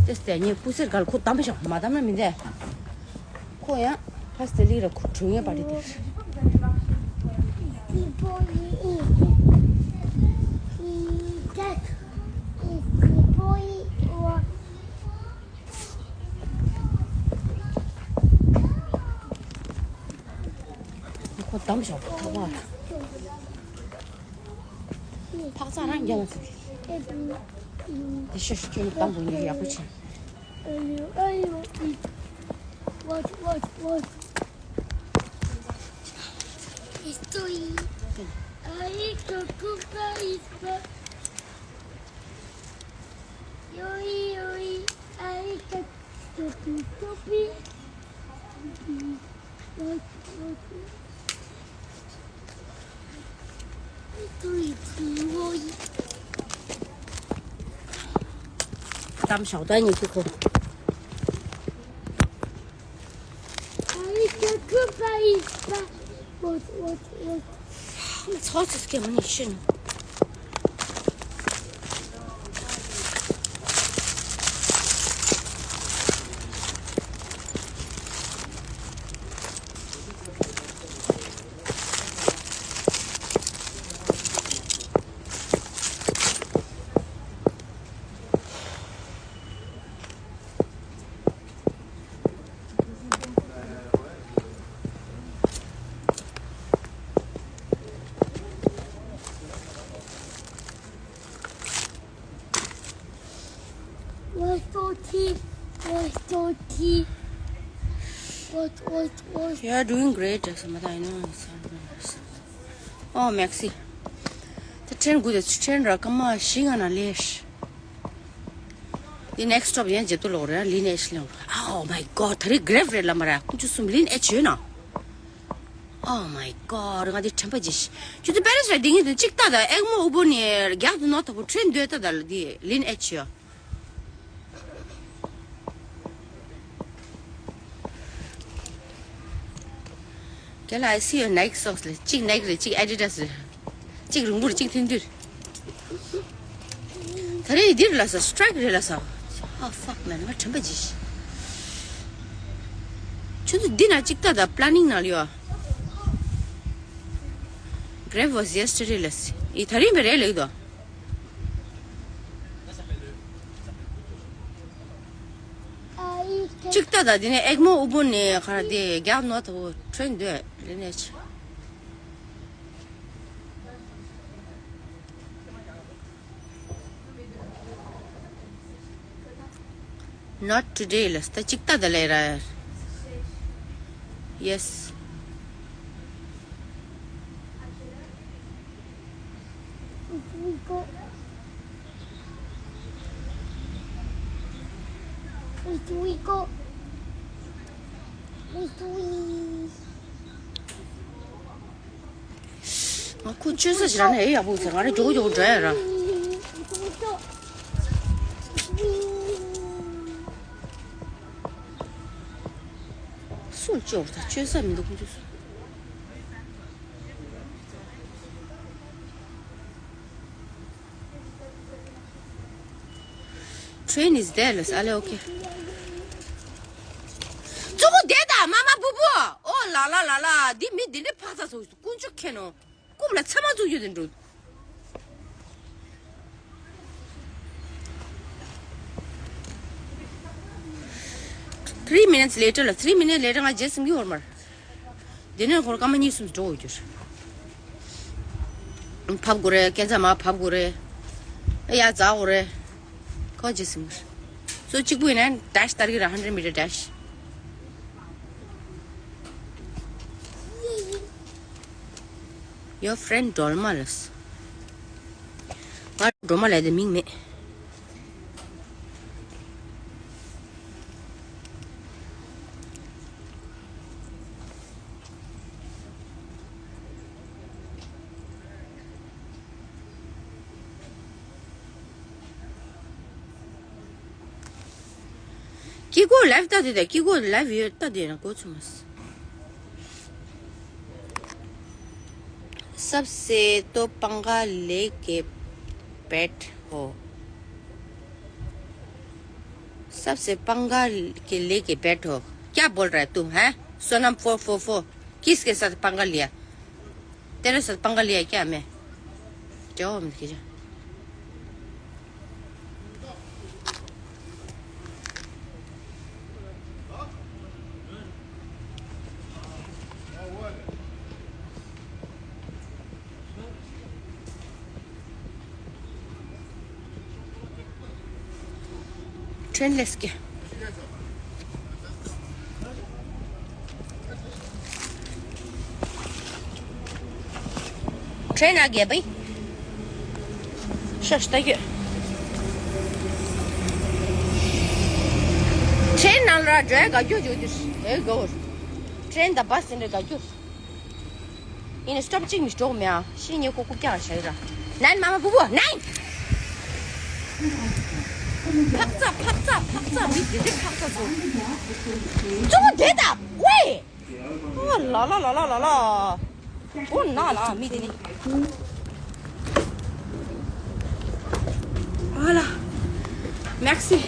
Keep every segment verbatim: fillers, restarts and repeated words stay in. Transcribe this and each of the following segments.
ཏེས་ཏེ་ངས་སྤུ་སེར་ག་ལ་ཁོ་དམ་པ་ཞིག་མ་དམ་ན་མི་འདས། ཁོ་ཡང་ཕ་སི་ཏེ་ལི་ར་ཁོ་གྲོན་ཡོད་པ་རེད་དེ། ཁོ་དམ་ཞོག་ཐག་པ། ཕག་ཚང་རང་རྒྱབ་ལ་ཚུད། དེ་ཤོད་ཤོད་ཁྱོད་ནི་དམ་པོ་ཡིན་ཡག་པོ་བྱས། Watch, watch, watch. Estoy. Ay, Coco, Coco. Yoi, yoi. Ay, Coco, Coco. Watch, watch. Estoy, estoy. Tam shauta ni kiko. Ay, Coco, Coco. Watch, watch, watch. It's hot, it's getting shit. What's your tea? What's your tea? What, what, what? You are doing great, Samantha. I know. Oh, Maxi. The train good. Train rakama shinga na lesh. The next stop ཡང་ཇེ་ཏུ་ལོག་རེད། Lin H ལ། Oh my God. ཐ་རི་Grab རེད་ལ་མ་ར། ཀུ་ཅུ་སུམ་Lin H ཡོད་ན། Oh my God. ང་དེ་དྲན་པ་ཇི་ཤི། ཁྱོད་ཚོ་པེ་རི་སི་ར་དེ་ངེད་དུ་གཅིག་ལྟ་ད། ཨེག་མོ་ཨུ་བོ་ནས་རྒྱག་ཏུ་ནོ་ཐ་བུ་ཁྲོན་འདོད་ལྟ་ད་ལ་དེ་Lin H ཡོད། གལ་I see your Nike socks ལ། གཅིག་Nike རེད། གཅིག་Adidas རེད། གཅིག་རིང་པོ་རེད། གཅིག་ཐུང་ཐུང་རེད། ད་རེས་འདིར་ལ་ས་strike རེད་ལ་ས། Oh fuck man. ང་དྲན་པ་ཇི་ཤི། ཁྱོད་ཚོ་འདི་ན་གཅིག་ལྟ་ད། Planning ནང་ལ་ཡོད། Grab was yesterday ལ་ས། ཨི་ད་རེས་མེད་རེད་ལེགས་དོ། གཅིག་ལྟ་ད། དེ་ནས་ཨེག་མོ་ཨུ་བོ་ནས་ག་ར་དེ་རྒྱག་ནོ་ཐ་བུ་ཁྲོན་འདོད་ལེ་ནས་ཆ། Not today ལ་ས། ད་གཅིག་ལྟ་ད་ལེ་ར། Yes. It's Rico. It's Rico. It's Rico. ང་ཁོ་བཅོས་ས་ཞིག་ར་ནས་ཨེ་ཡག་པོ་ཟེར། ང་རེ་མགྱོགས་མགྱོགས་འགྲོ་ཡ་ར། སུ་བཅོས་ད་བཅོས་ས་མི་འདུག་ཁོ་ཚོས། Train is there ལ་ས། ཨ་ལེ། Okay. གཙོ་བོ་བསྡད་ད་མ་མ་བུ་བུ། ཨོ་ལ་ལ་ལ་ལ། འདི་མི་འདི་འདྲའི་ཕག་ཚ་ཚོ་དཀོན་མཆོག་མཁྱེན་ནོ། རྐུབ་ལ་ཚེར་མ་བཙུགས་རྒྱུ་དེ་འགྲོ། Three minutes later ལ། Three minutes later ང་རྗེས་ཟིན་གྱི་ཡོད་མ་རེད། དེ་ནས་ཁོར་སྐར་མ་གཉིས་གསུམ་འགྲོ་འོས་གྱུར། ཕབ་དགོས་རེད། སྐས་འཛེག་མར་ཕབ་དགོས་རེད། ཨེ་ཡར་འཛེག་དགོས་རེད། ཁོ་རྗེས་ཟིན་གྱི་རེད། སོ་གཅིག་པུ་ཡིན་ན་dash བསྟར་གྱི་རེད། Hundred meter dash. Your friend སྒྲོལ་མ་ལ་ས། ང་སྒྲོལ་མ་ལབ་དེ་མིང་མེད། ཀི་གོ་live ལྟ་དེ་དང་། ཀི་གོ་live ཡོད་ལྟ་དེ་ན་གོ་ཚུ་མ་སི། सबसे तो पंगा लेके बैठ हो। सबसे पंगा के लेके बैठो। क्या बोल रहा है तू, हैं? सोनम फ़ोर फ़ोर फ़ोर, किसके साथ पंगा लिया? तेरे साथ पंगा लिया क्या मैं? जाओ, हम लेके जाओ। ट्रेन लेस के। ट्रेन आ गया भाई। शश, thank you. ट्रेन नाल रा ड्राइव का क्यों जो दिस? ए गो। ट्रेन द बस ने का क्यों? ཡིན་ནའི་སྟོབ་གཅིག་མི་སྤྲོག་མེད་ཨ། ཤི་ཉེ་ཁོ་རྐུབ་བཀྱག་ཤ་ཡི་ར། ནན་མ་མ་བུ་བུ་ནན། ཕག་ཚ་ཕག་ཚ་ཕག་ཚ་མི་དེ་དེ་ཕག་ཚ་ཚོ། གཙོ་བོ་དེ་ད་ཝེ། ཨོ་ལ་ལ་ལ་ལ་ལ་ལ། ཨོ་ན་ན་མི་དེ་ནི། ཨ་ལ། མེག་སི།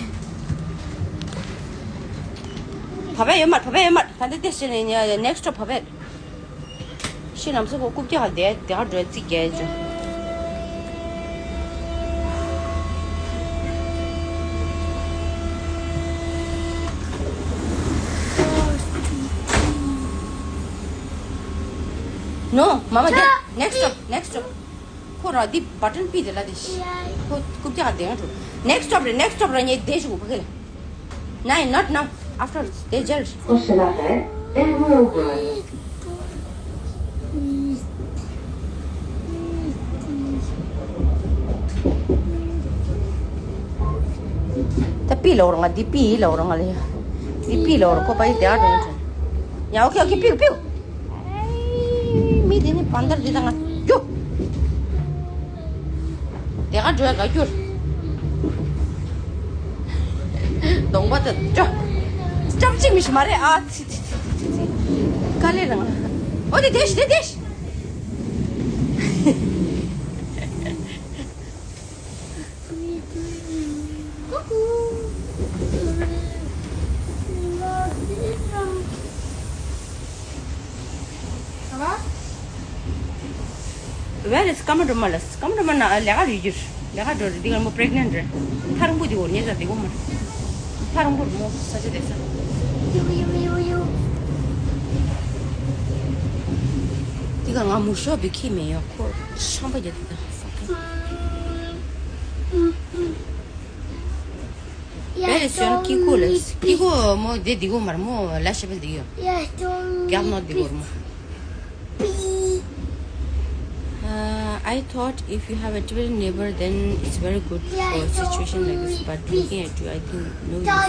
བ་བས་ཡོད་མ་རེད། བ་བས་ཡོད་མ་རེད། ད་འདི་དེ་ཤི་ནས་ནེགསི་ཊི་བ་བས། ཤི་ལམ་སེ་ཁོ་རྐུབ་བཀྱག་དེ་དེ་ག་འགྲོ་རྩིས་རྒྱལ་བྱུང་། ནོ་མ་མ་དེ་ནེགསི་ཊི་ནེགསི་ཊི། ཁོ་ར་འདི་བ་ཊན་པི་དེ་ལ་དེ་ཤི། ཁོ་རྐུབ་བཀྱག་དེ་ག་འགྲོ། ནེགསི་ཊི་སི་ཊོབ་རེད། ནེགསི་ཊི་སི་ཊོབ་རེད། ངས་དེ་ཤི་གོ་ཕ་གི་ལ། Nine, not now. After they jail. Prochain arrêt, Bermeau Bonne. ད་པི་ལོར་ང་འདི་པི་ལོར་ང་ལ་ཡ། འདི་པི་ལོར་ཁོ་པ་ཡི་དེ་ཨ་རོང་ཆུ། ཡ་ཨོ་ཁེ་ཨོ་ཁེ་པིའུ་པིའུ། ཨེ། མི་དེ་ནི་བན་དར་འདི་དང་ང་རྒྱུག་དེ་ག་འགྲོ་ཡ་ག་རྒྱུར། གདོང་པ་དང་འགྲོ། སྐྱབས་གཅིག་མི་ཤི་མ་རེད་ཨ། ཚི་ཚི་ཚི་ཚི་ཚི། དཀའ་ལས་རང་། ཨོ་དེ་དེ་ཤི་དེ་དེ་ཤི། Where is Kamadruma? Kamadruma ན་ལས་ཀ་རེད་རྒྱུར། ལས་ཀ་འགྲོ་རེད། འདི་ག་མོ་པི་རེག་ནན་ཊི་རེད། ཐག་རིང་པོ་འདི་འོར་ཉེ་ས་འདི་གོ་མ་རེད། ཐག་རིང་པོ་རེད་མོ་ས་ཆ་དེ་ས། འདི་ག་ང་མུར་ཤོག་བི་ཁྱི་མེད་ཡོད་ཁོ་ཤམ་པ་རྒྱ་དེ་ད། Very soon, Kiko ལ། Kiko མོ་དེ་འདི་གོ་མར་མོ་ལ་ཤེ་བལ་འདི་ཡོད། རྒྱབ་ནོ་འདི་གོར་མོ། Uh, I thought if you have a Tibetan neighbor, then it's very good for a situation like this. But looking at you, I think no, you are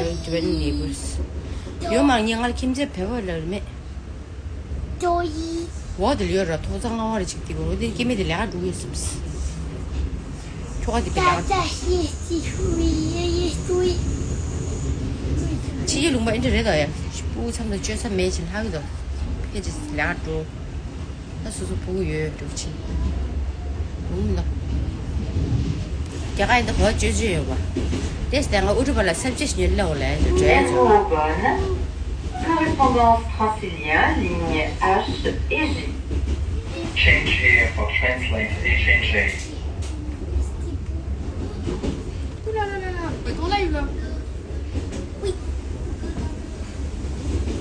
a Tibetan neighbors. ཡོད་མ་ངས་ང་ལ་ཁྱིམ་མཚེས་བོད་པ་ལ་མེད། ཅོ་ཡི། འོ་དེ་ལ་ཡོད་ར། ཐོག་ཚ་ང་བ་ར་ཅིག་དེ་གོ་རོ་དེ་སྐྱེ་མེད་དེ་ལས་ཀ་འགྲོ་གི་ཡོད་སམ། ཁྱོ་ག་དེ་པེ་ལས་ཀ་འགྲོ། ཕྱི་རྒྱལ་ལུང་པ་ཨེ་འདྲ་རེད་དོ་ཡ། སྤུ་གུ་མཚམས་དང་སྤྱོད་ས་མེད་ཅིང་ལྷག་གི་དོ། ཕལ་ཆེར་ལས་ཀ་འགྲོ། ད་སོ་སོ་སྤུ་གུ་ཡོད་འགྲོ་ཕྱིན། ལུང་ལ། རྒྱ་གར་ཡིན་ད་གོ་བ་བཅོས་བཅོས་ཡོད་པ། དེ་སྟེང་ང་ཨུ་ཊི་པ་ལ་སེམས་ཅན་ཉོན་ལ་འོ་ལ་ཡ་འགྲོ་ཡ་ཚོ། Correspondance francilienne, ligne H et J. Change here for translate H and J.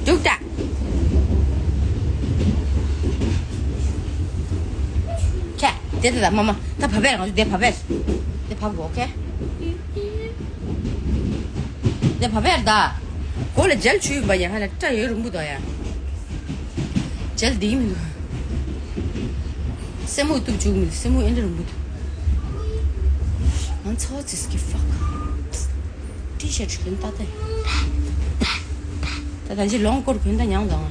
འདུག་ད། ཁྱེད་དེ་དེ་ད་མ་མ་ད་བབས་པས། ང་ཚོ་དེ་བབས་པས། དེ་བབས་གོ་ཁེ། དེ་བབས་པས་ད། གོ་ལ་མཇལ་ཆུ་ཡིན་པ་ཡ་ཧ་ལ་སྐྲ་ཡོད་རིང་པོ་དོ་ཡ། མཇལ་འདི་མི་འདུག་སེན་མོ་གཏུབ་བཅུག་མི་འདུག་སེན་མོ་ཨེ་འདྲ་རིང་པོ་འདུག་ང་ཚོ་ཚིས་ཀྱི་ཕག་ཏི་ཤར་ཊི་གོན་ད་ལྟ། ད་ད་ཅི་ལོང་སྐོར་གོན་ད་མྱང་དང་།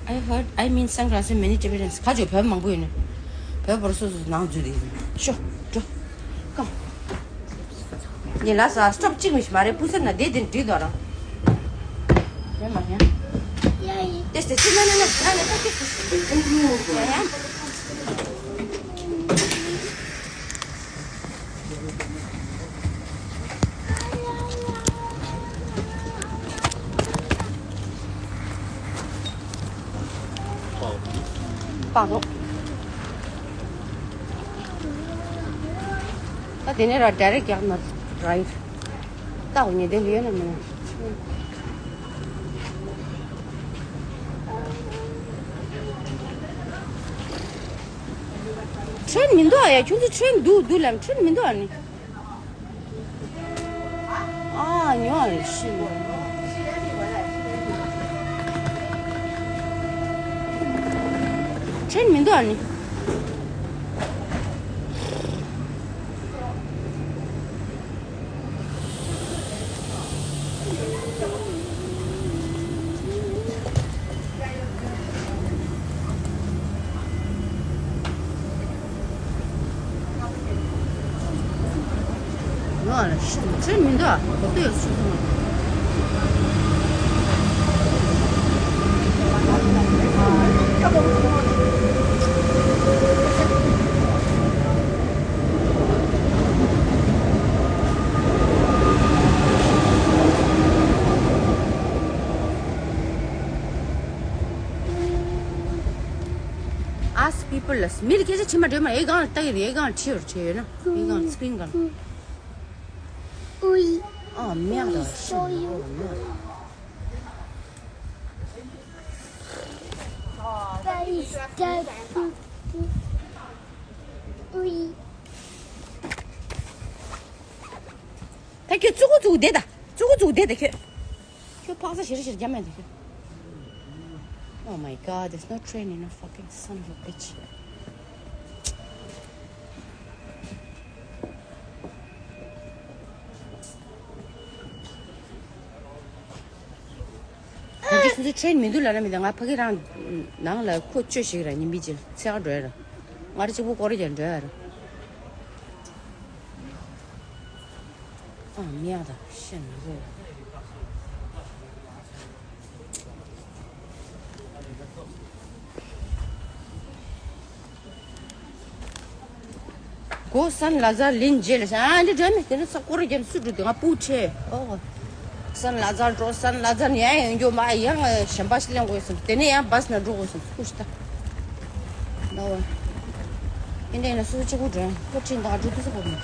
I heard, I mean, sunglasses, many Tibetans. ཁ་ཅོ་བོད་མང་པོ་ཡོད་ནི། བོད་པར་སོ་སོ་ནང་འཛུལ་དེ་ཡིན། ཤོ། འགྲོ། ཀམ། ཉི་ལ་ས་སྟོབ་གཅིག་མི་ཤི་མ་རེད། སྤུ་ས་ན་དེ་དེ་འདྲི་དོ་རང་། ཡ་ཡ། དེ་སྟེ་ཅི་ན་ན་ན་ན་ན་ད་དེ་དེ། ཡ་ཡ། པག་ཏོ། ད་དེ་ནས་ར་direct རྒྱག་ན་right། ད་འོ་ཉེ་དེ་ལུས་ན་མིན། ཁྲོན་མི་འདུག་ཨ། ཡ་ཁྱོད་ཚོ་ཁྲོན་འདུག་འདུག་ལབ། ཁྲོན་མི་འདུག་ཨ་ནི། ཨ་ཉོ་རེ་ཤི་ལོ། ཁྲོན་མི་འདུག་ཨ་ནི། ང་ལ་ཤི་ཁྲོན་མི་འདུག་ཨ། གོ་ཐོས་ཤི་སོང་། Ask people ལ། མི་ལ་སྐད་ཆ་བྱེད་མ་འདོད་མ། ཨེ་གང་ལ་ལྟ་གི་རེད། ཨེ་གང་ལ་ཁྲིད་ཡོད་རེད། ཁྲིད་ཡོད་ན་ཨེ་གང་ལ་screen གང་ལ། ཨ་མེད་ད་ཤི་ན་ཨ་མེད། ད་ཁྱོད་ཙུ་གུ་ཙུ་གུ་བསྡད་ད། ཙུ་གུ་ཙུ་གུ་བསྡད་ད་ཁྱོད། ཁྱོད་ཕག་ཚ་ཞེ་རེ་ཞེ་རེ་རྒྱབ་མེད་ད་ཁྱོད། Oh my god, there's no train in a fucking son of a bitch. ང་ཚོ་ཁྲོན་མི་འདུག་ལབ་ན་མི་འདུག་ང་ཕ་གི་རང་ནང་ལ་ཁོ་བཅོས་ཤིག་ར་ཉིན་པི་ཅིག་འཚོལ་ག་འགྲོ་ཡ་ར། ང་ར་གཅིག་པུ་སྐོར་ར་རྒྱག་འགྲོ་ཡ་ར། ཨ་མི་ཡ་ད་ཤེས་ན་རོ། གོ་སན་ལ་ཛར་ལིན་རྗེས་ལ་ཤ་ཨ་འདི་འགྲོ་མེད། དེ་ནས་ས་སྐོར་རྒྱབ་སུ་འགྲོ་དེ་ང་སྤུ་ཁྲེ་ཨོ། སན་ལ་ཛར་འགྲོ། སན་ལ་ཛར་ཡང་ཡང་འགྱོ་མ་ཡང་གཞན་པ་ཞིག་ལེན་དགོས་སམ། དེ་ནས་ཡང་བཱས་ན་འགྲོ་དགོས་སམ། སྐུ་ཞི་ད་ནོ་ཝེ། ཨིན་དེ་ན་སུ་གཅིག་པུ་འགྲོ་ཡང་ཁོ་ཁྲིན་ད་འགྲོ་དུས་སུ་གོ་མེད།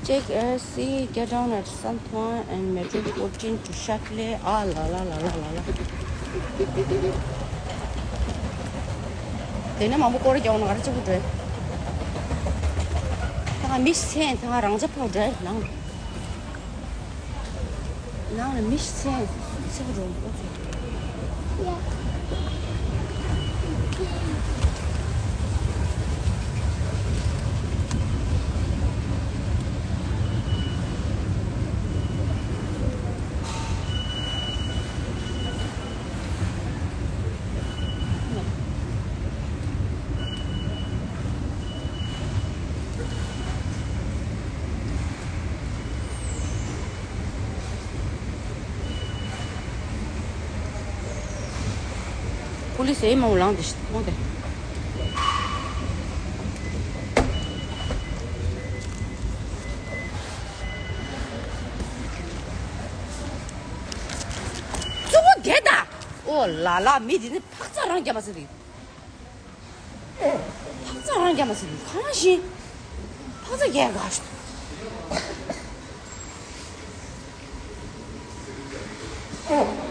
Check, uh, see, get down at San Tuan and Metro fourteen to Châtelet. ཨ་ལ་ལ། དེ་ནས་མང་པོ་སྐོར་རྒྱག་ན་ག་རེ་གཅིག་པུ་འགྲོ། ད་ང་མི་ཤེས། ད་ང་རང་ཅག་ཕོག་འགྲོ་ནང་། ནང་ལ་མི་ཤེས་ཚེ་བ་རུང་ཨོ་ཙི། པུ་ལི་སི་ཨེ་མང་པོ་ལངས་ཏེ་ཤི་སོང་སྟེ། གཙོ་བོ་དེ་ད། ཨོ་ལ་ལ། མི་དེ་ནི་ཕག་ཚ་རང་རྒྱབ་མ་ཟེར་དེ། ཕག་ཚ་རང་རྒྱབ་མ་ཟེར་དེ་གང་ཞིག་ཕག་ཚ་རྒྱག་ག་ཞིག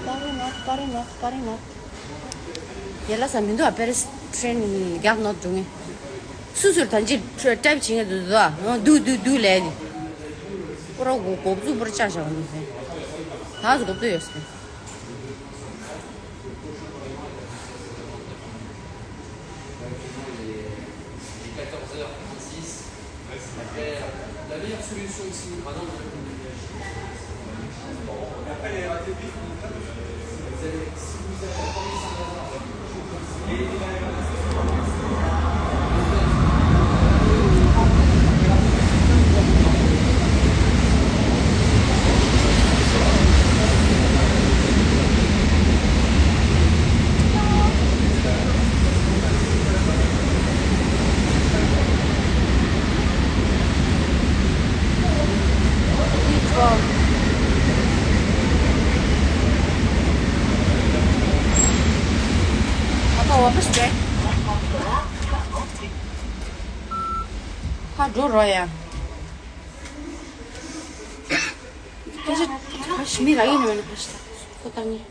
Parinat, Parinat, Parinat. ཡ་ལ་ས་མི་འདུག་ཨ། པེ་རིས་ཊེན་རྒྱག་ནོར་འགྲོ་ངེས། སུ་སུར་ད་ཅི་ཊེབ་བྱེད་ངེས་འདུག་ཨ། འདུག་འདུག་འདུག་ལས་ནི། པུ་ར་གོ་གོབ་ཚུགས་པུ་ར་ཅག་བཞག་ནི་ཟེར། ད་སུ་གོབ་ཏུ་ཡོད་ཟེར། What was that? ཁ་འགྲོ་རོགས་ཡ། ཁ་ཤས་ཁ་ཤས་མི་རག་ཡིན་ནམ་ཁ་ཤས་ཁོ་ལྟ་ངེས།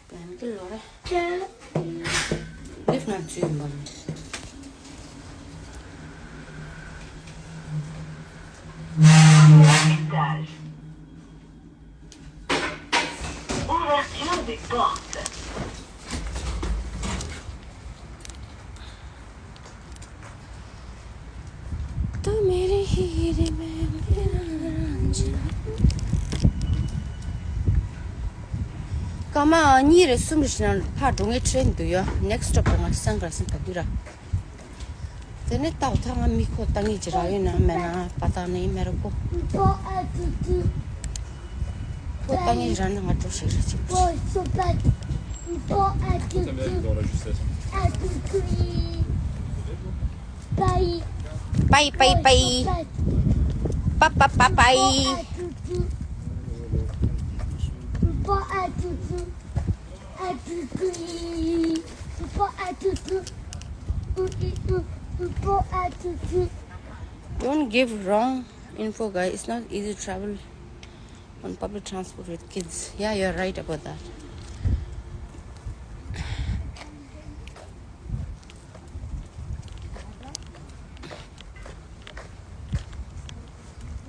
བན་གི་ལོ་རེ། ལིབ་ན་ཚུལ་མ། Ouverture des portes. तू मेरे हीरे, मैं तेरा रांझा। སྐར་མ་གཉིས་རེ་གསུམ་རེ་ཞིག་ནང་ཕར་འགྲོ་ངེས་ཁྲིད་འདུག་ཡོད། Next stop ང་སང་གར་སང་ག་དུས་ར། དེ་ནས་ཏག་ཏག་ང་མི་ཁོ་ལྟ་ངེས་ཀྱི་རག་ཡོད་ན་མེད་ན་པ་ཏང་ནི་མེ་རོ་ཁོ། ཁོ་ལྟ་ངེས་རག་ན་ང་འགྲོ་ཞིག་རེ་ཅིག Bye. Bye, bye, bye. Pa, pa, pa, pa. Don't give wrong info, guys. It's not easy to travel on public transport with kids. Yeah, you're right about that.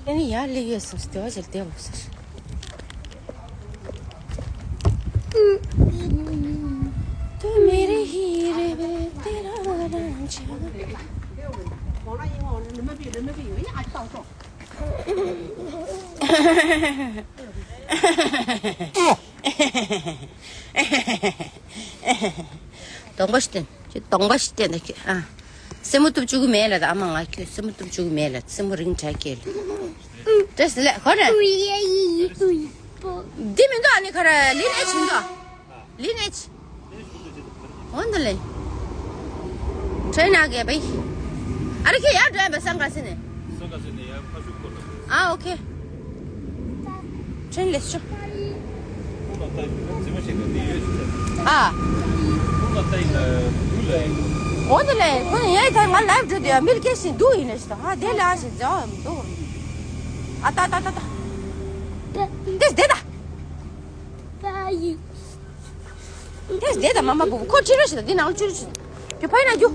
ཨ་ནི་ཡར་སླེབས་ཡོད་སོང་སྟེ་བ་ཅིག་བསྡད་འོ་ཟེར། तू मेरे हीरे वे तेरा रांझा। གདོང་པ་ཞིག་བསྟན། ཁྱོད་གདོང་པ་ཞིག་བསྟན་ད་ཁྱོད་ཨ། སེན་མོ་གཏུབ་བཅུག་གི་མེད་ལ་ད་ཨ་མ་ང་ཁྱོད་སེན་མོ་གཏུབ་བཅུག་གི་མེད་ལ་སེན་མོ་རིང་དྲགས་ཀྱི་ལ། ཏྲེས་ལེ་ཁོ་ནས། འདི་མི་འདུག་ཨ་ནི་ཁ་ར་ལིན་ཨེ་ཆི་མི་འདུག་ལིན་ཨེ་ཆི། འོན་ཏེ་ལེ། ཁྲེ་ན་གེ་བེ། ཨ་རི་ཁེ་ཡར་འགྲོ་ཡ་བེ་སང་ག་སི་ནས། སང་ག་སི་ནས་ཡར་ཕ་ཤུག་སྐོར་དང་། ཨ་ཨོ་ཁེ། ཁྲེན་ལེ་ཤོ། ཨ། འོ་དེ་ལས་ཁོ་ནི་ཡའི་ཐད་ང་ལའིབ་འགྲོ་དུས་མིར་སྐད་ཞིག་འདུག་ཡིན་ནས་ཞིག་ཨ་དེ་ལ་ཨ་ཞིག་མཛའ་བ་མི་འདུག་ཨ་ཏ་ཏ་ཏ་ཏ། དེ་དེ་ད། དེ་དེ་ད་མ་མ་བུ་ཁོ་ཁྲིད་རོགས་ཞིག་ད་འདི་ནང་ལ་ཁྲིད་རོགས་ཞིག་རྒྱུ་ཕ་ཡིན་ན་རྒྱུ།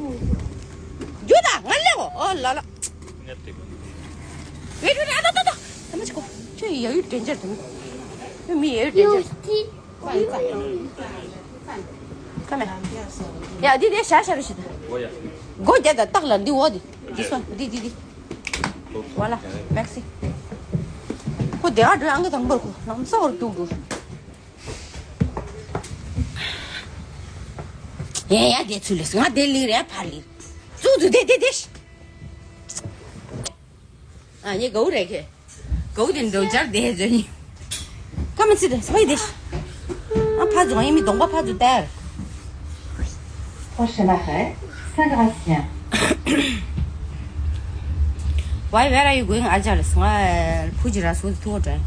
རྒྱུ་ད་ང་ལེགས་འོ་ཨོ་ལ་ལ། ངས་བལྟས་པ། ཝེ་ཊི་ཝེ་ཊི་ཨ་ད་ད་ད། ད་མ་ཅིག་གོ་ཁྱོད་ཡ་ཡུལ་དྲན་འཆར་དུ། ཁྱོད་མི་ཡ་ཡུལ་དྲན་འཆར། ཁ་མེ། ཡ་འདི་དེ་ཤ་ཤ་རུ་ཞིག་ད། འོ་ཡ། སྒོ་རྒྱ་ད་སྟག་ལ་འདི་འོ་འདི། འདི་སོ་འདི་འདི་འདི། ཝ་ལ། མེག་སི། ཁོ་དེ་ག་འགྲོ་ཡང་གི་དང་པོར་ཁོ་ལམ་སང་བར་འདུག་འདུག་ཡ་ཡ་དེ་ཚུལ་ལས་ང་དེ་ལིང་རེ་ཕར་ལིང་། ཙུག་ཙུག་དེ་དེ་དེ། ཨ་ཉེ་གའུ་རེ་ཁེ། གའུ་དེ་འདོ་སྦྱར་དེ་ཟོ་ཉི། ཀ་མ་ཚི་དེ་སོ་ཡི་དེ། ཨ་ཕ་ཛོང་ཡི་མི་གདོང་པ་ཕ་ཛོ་དར། Prochain arrêt, Saint-Gratien. Why, where are you going? ཨ་ཅག་ལ་སང་ཨ་ཕུ་ཇི་ར་སུ་ཐུ་བོ་དྲན།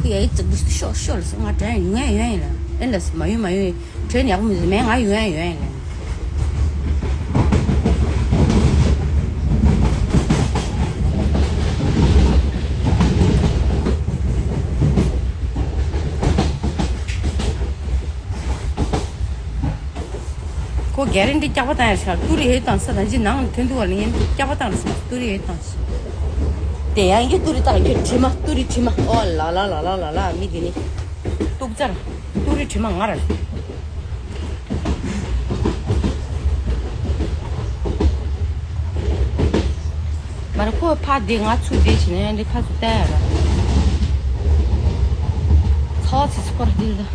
ཁུ་ཡ་ཡི་ཙི་བུ་ཤོ་ཤོ་ལ་སང་ང་དྲན་ཡོང་ཡ་ཡོང་ཡ་ལ་ཨེ་ལ་སི་མ་ཡོང་མ་ཡོང་དྲན་ཡག་མི་མེད་ང་ཡོང་ཡ་ཡོང་ཡ་ལ། ཁོ་གེ་རན་ཊི་སྐྱག་པ་བཏང་ཡ་ཤག་ཏུ་རི་ཧེ་བཏང་ས་དང་ཅི་ནང་ཐོན་དུ་བ་ལ་ངན་སྐྱག་པ་བཏང་རེད་ས་ཏུ་རི་ཧེ་བཏང་ས། དེ་ཡང་གི་ཏུ་རི་བཏང་གི་དྲི་མ་ཏུ་རི་དྲི་མ་ཨོ་ལ་ལ་ལ་ལ་ལ་ལ་མི་དེ་ནི། ཏུག་ཙར་ཏུ་རི་དྲི་མ་ང་ར། མར་ཁོ་ཕ་དེ་ང་ཚུགས་དེ་བྱས་ན་ཡང་འདི་ཕ་ཚུགས་ལྟ་ཡ་ར། ཚ་བ་ཚི་ཚི་སྐོར་དེ་ལ།